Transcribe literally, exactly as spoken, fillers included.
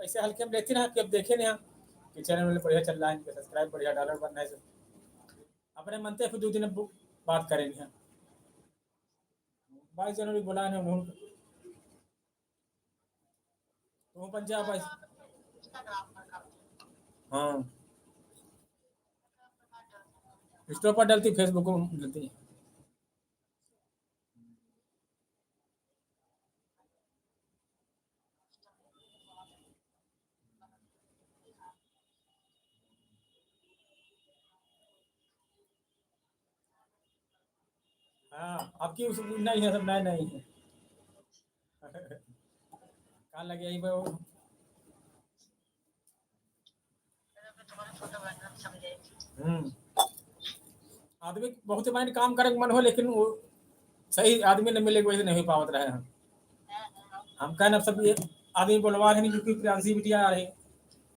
ऐसे हल्के में लेते ना कि अब देखे नहीं हम कि चैनल में बढ़िया चल रहा है, इनके सब्सक्राइब बढ़िया, डॉलर बन रहा है सब। अपने मन से फिर दो दिन अब बात करेंगे हम। बाईस जनवरी बुलाए हैं उन्होंने। तो पंजाब बाईस। हाँ, इंस्टा पर डलती, फेसबुक पर डलती। हाँ, आपकी उस, नहीं है, सब नए नए हैं। कहाँ लगे यही पे वो? हम्म। आदमी बहुत मायने काम करे के मन हो, लेकिन वो सही आदमी न मिले के वजह से नहीं हो पावत रहे हैं। हम कहना सब ये आदमी बोलवा रहे हैं, क्योंकि प्रियांशी बिटिया आ रही,